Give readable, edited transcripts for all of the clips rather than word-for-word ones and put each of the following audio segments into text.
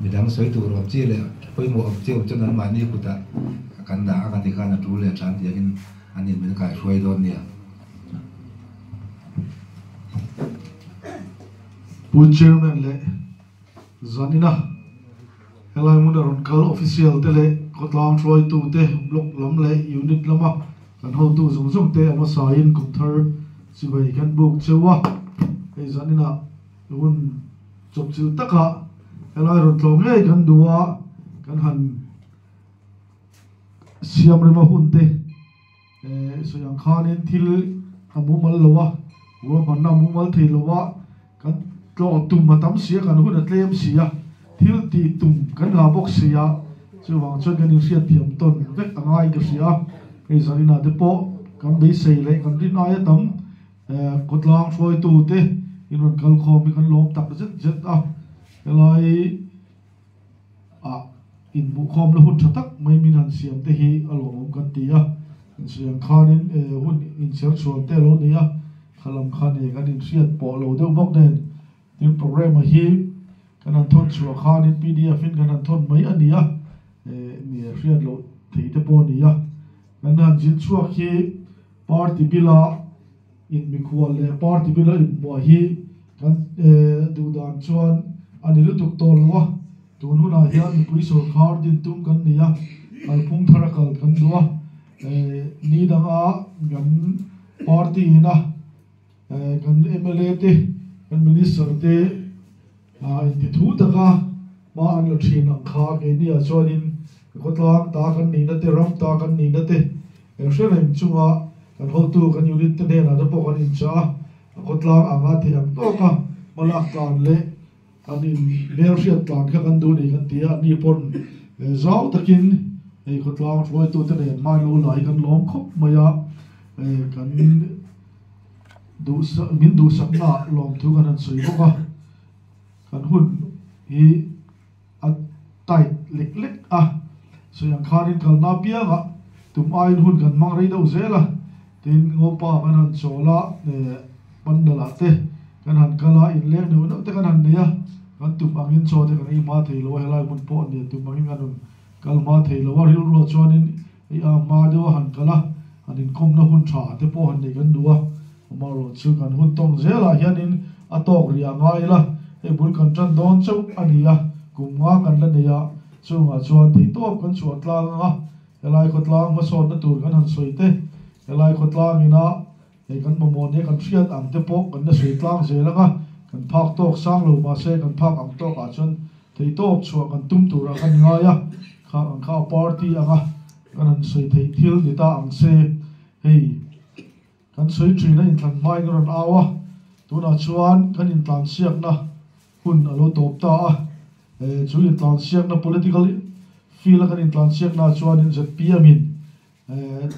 Midang sawi tur awm chi leh pawimawh awm chi awm chuan anmahni kutah kan dah ang a ti khan a tul leh than tiangin an in min kaihruai dawn nia. Pu Chairman leh Zanina helai hmuna rawn kal official te leh khawtlang hruaitu te block lam leh unit lama kan hotu zawng zawng te a hmasain kum thar chibai kan buk cheu a, hei Zanina hun chawpchilh takah helai rawn tlawm ngei kan duh a, kan han siam rema hun te. Sawi ang khanin thil a mumal lo a, ruahmanna a mumal thei lo a, kan tlawh tum a tam si a, kan hun a tlem si a, thil tih tum kan ngah bawk si a, chuvang chuan kan inhriatthiam tawn vek a ngai ka hria a, hei zaninah te pawh kan beisei leh kan rin aia tam khawtlang hruaitu te in rawn kal khawm hi kan lawm tak zet zet a, helai. ah inhmuhkhawmna hun tha tak mai min han siam te hi a lawmawm kan ti a, insawi ang khanin hun inchher chhuan te a lo ni a, kha lam kha nia kan inhriat pawh lo deuh bawk nen tin programme hi kan han thawn chhuah khanin pdf in kan han thawn mai a ni a, nia hriat loh thei te pawh a ni a, kan han zin chhuak hi party bill a inmikhual leh party bill a inhmuah hi Kan duh dan chuan a ni lutuk tawh lo a, tun hunah hian mipui sawrkhar din tum kan ni a, kalphung thar a kal kan duh a, ni danga kan party ina kan mla te, kan minister te inti thu taka hma an la thin ang kha keiniah chuanin khawtlang ta kan nihna te, ram ta kan nihna te hre reng chunga kan hotu kan unit te hnenah te pawh kan inchah a. A khawtlang anga theih ang tawka hmalak tlan leh an in hmelhriat tlan kha kan duh ni kan ti a, ani pawn zau takin hei khawtlang hruaitute nen hmain lo la hi kan lawm khawp mai a, kan duh min duhsakna ah lawmthu kan han sawi bawk a, kan hun hi a tight lek lek a, sawi ang khanin kalna apiangah tum aiin hun kan hmang rei deuh zel a, tin Ngopa kan han chawl a, Pandal-ah te kan han kal a, inleng neuh neuh te kan han nei a, kan tum angin chaw te kan ei hma thei lo a, helai hmun pawh nia tum angin kan rawn kal hma thei lo a, rilruah chuanin hei a hma deuha han kal a, han inkawmna hun tha te pawh han nei kan duh a. Amaherawhchu kan hun tawng zelah hianin a tawk rih a ngai ila, hei bul kan tan dawn chauh a ni a, kum nga kan la nei a, chungah chuan theihtawp kan chhuah tlang ang a, helai khawtlang hmasawnna tur kan han sawi te, helai khawtlang ina hei kan mamawh nia kan hriat ang te pawh kan la sawi tlang zel ang a, kan phak tawk sang lo mahse kan phak ang tawkah chuan theihtawp chhuah kan tum turah kan ngai a, khang ang kha a party ang a, kan han sawi theih thil ni ta ang se, hei. Kan sawi thin a inthlan hmain a rawn au a, tunah chuan kan intlansiakna hun a lo tawp ta a, chu intlansiakna political field a kan intlansiakna ah chuanin zpm in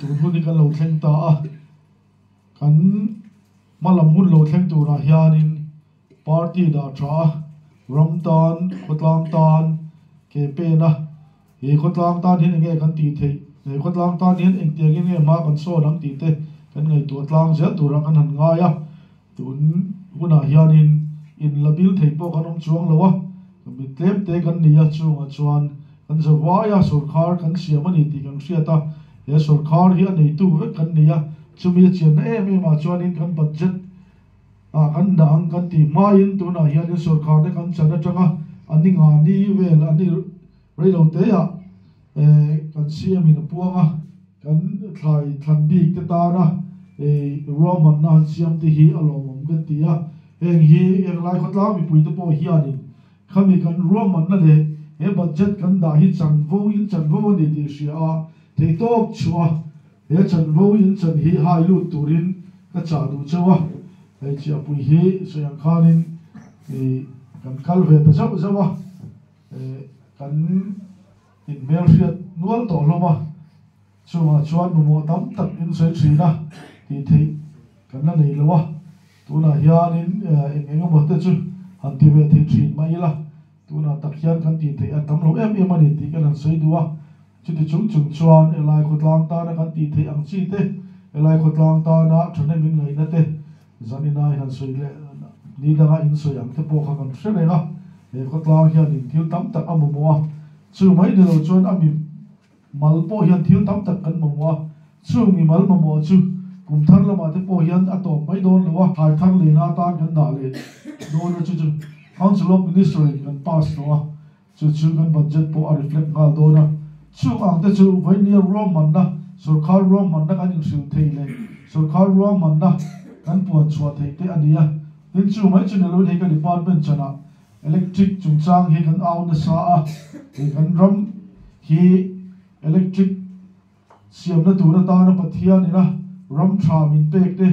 tun hun hi kan lo thleng ta a, kan hmalam hun lo thleng turah hianin party dah tha a, ram tan, khawtlang tan ke pen a. He khawtlang tan hian enge kan tih theih? He khawtlang tan hian engtiangin nge hma kan sawn ang tih te kan ngaihtuah tlang zel turah kan han ngai a. Tun hunah hianin in la bil thei pawh kan awm chuang lo a, mi tlem te kan ni a, chungah chuan kan zavai a, sawrkhar kan siam a ni tih kan hriat a, he sawrkhar hi a neitu vek kan ni a, chumi a chianna em em ah chuanin kan budget ah kan dah ang kan tih hmain tunah hianin sawrkharna kan chan atanga a ni nga ni vel a ni. Reiloteah kan CM in a puang a, kan thlai thlan bik te tana ruahmanna han siam te hi a lawmawm kan ti a, heng hi englai khawtlang mipui te pawh hianin khami kan ruahmanna leh he budget kan dah hi chanvo in chanvo a ni tih hria a, theihtawp chhuah a he chanvo in chan hi hai lut turin ka chah duh chauh a, hei chiahpui hi sawi ang khanin kan kal ve ta zauh zauh a. Kan inhmelhriat nual tawh hlawm a, chungah chuan mamawh tam tak in sawi thin a tih theih kan la nei lo a, tunah hianin eng eng emaw te chu han ti ve thei thin mai ila, tunah tak hian kan tih theih a tam lo em em a ni tih kan han sawi duh a, chuti chung chung chuan helai khawtlang tana kan tih theih ang chi te, helai khawtlang tana thahnem in ngaihna te Zanina in han sawi leh ni danga in sawi ang te pawh kha kan hre reng a. He khawtlang hianin thil tam tak a mamawh a, chu mai ni lo chuan a mi mal pawh hian thil tam tak kan mamawh a, chung mi mal mamawh chu kum thar lamah te pawh hian a tawp mai dawn lo a, thlai thar leina atan kan dah leh dawn a, chu chu Council of Minister in kan pass tawh a, chu chu kan budget pawh a reflect nghal dawn a, chung ang te chu vawinia ruahmanna, sawrkhar ruahmanna kan inhrilh theih leh sawrkhar ruahmanna kan puan chhuah theih te a ni a, tin chu mai chu ni loin hei ka department chanah Electric chungchang hi kan au nasa a, he kan ram hi electric siamna tur atana Pathian ina ram tha min pek te,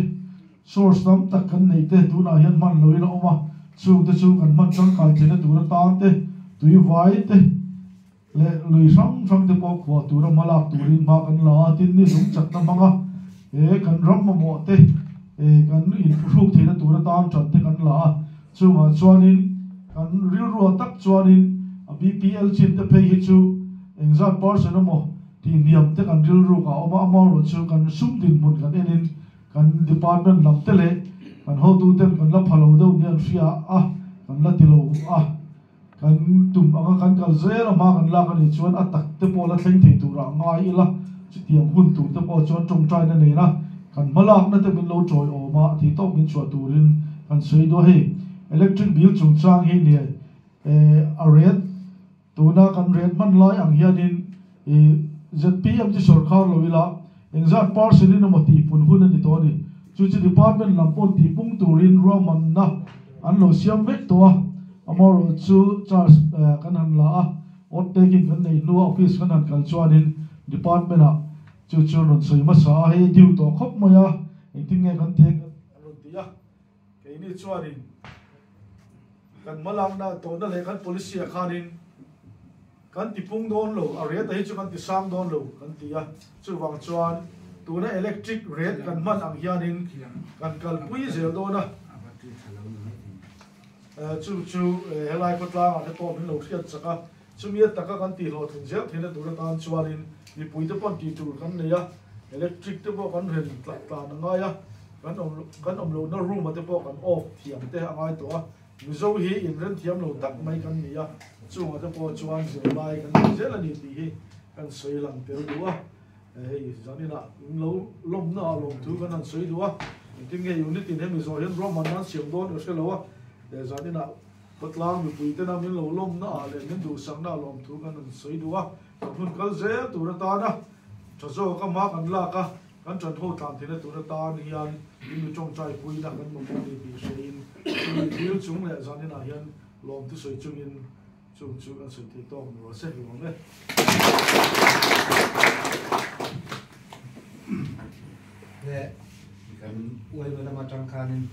source tam tak kan neih te tunah hian hman loin a awm a, chungte chu kan hman tangkai theihna tur atan te, tui vai te leh lui hrang hrang te pawh khuah tura hma lak turin hma kan la a, tin ni lung chakna hmanga he kan ram mamawh te kan inphuhruk theihna tur atan tan te kan la a. Chungah chuanin kan rilruah tak chuanin a BPL chin te phei hi chu engzat percent emaw tih hniam te kan rilruk a awm a, amaherawh chu kan sum dinhmun kan enin kan department lam te leh kan hotu ten kan la pha lo deuh nia an hria a, kan la ti lo a, kan tum anga kan kal zel a hma kan lak a nih chuan a tak te pawh la thleng thei turah ngai ila, chutiang hun tur te pawh chuan tawngtaina nena kan hma lakna te min lo tawiawm a tih tawk min chhuah turin kan sawi duah hei. Electric bill chungchang hi nia a ret tuna kan ret hman lai ang hianin i zpm chu sawrkhar lo ila engzat percent in emaw tih pun hun a ni tawh a ni. Chu chu department lam pawh tihpung turin ruahmanna an lo siam vek tawh a, amaherawh chu charge kan han la a, odd taking kan neih hnua office kan han kal chuanin department ah chu chu an rawn sawi hmasa a, hei due tawh khawp mai a, engtin nge kan ti an rawn ti a, keini chuanin kan hmalakna tawhna leh kan policy ah khanin Kan ti pung dawn lo, a rate a hi chu kan ti sang dawn lo kan ti a, chuvang chuan tuna electric rate kan hman ang hianin kan kalpui zel dawn a, chu chu helai khawtlangah te pawh min lo hriat chak a, chumi ataka kan tih hlawhtlin zel theihna tur atan chuanin mipui te pawh tih tur kan nei a, electric te pawh kan ren tlan a ngai a, kan awm kan awm lohna room ah te pawh kan off thiam te a ngai tawh a. Mizo hi inren thiam lo tak mai kan ni a, chungah te pawh chuan zirlai kan nei zel a ni tih hi kan sawi lang tel duh a. Hei zaninah in lo lawmna ah lawmthu kan han sawi duh a, engtin nge unit in hemi zawh hian ruahman nan siam dawn ka hre lo a, zaninah khawtlang mipui tena min lo lawmna ah leh min duhsakna ah lawmthu kan han sawi duh a, kan hun kal zel tur atana tha zawka hma kan lak a. Kan ṭan ho tlan theihna tur atan hian in mi ṭawngṭai puina kan mamawh a ni tih hrein chumi thil chung leh zaninah hian lawmthu sawi chungin chung chu kan sawi thei tawk nual se hlawm e. Leh kan uaima lam aṭang khanin.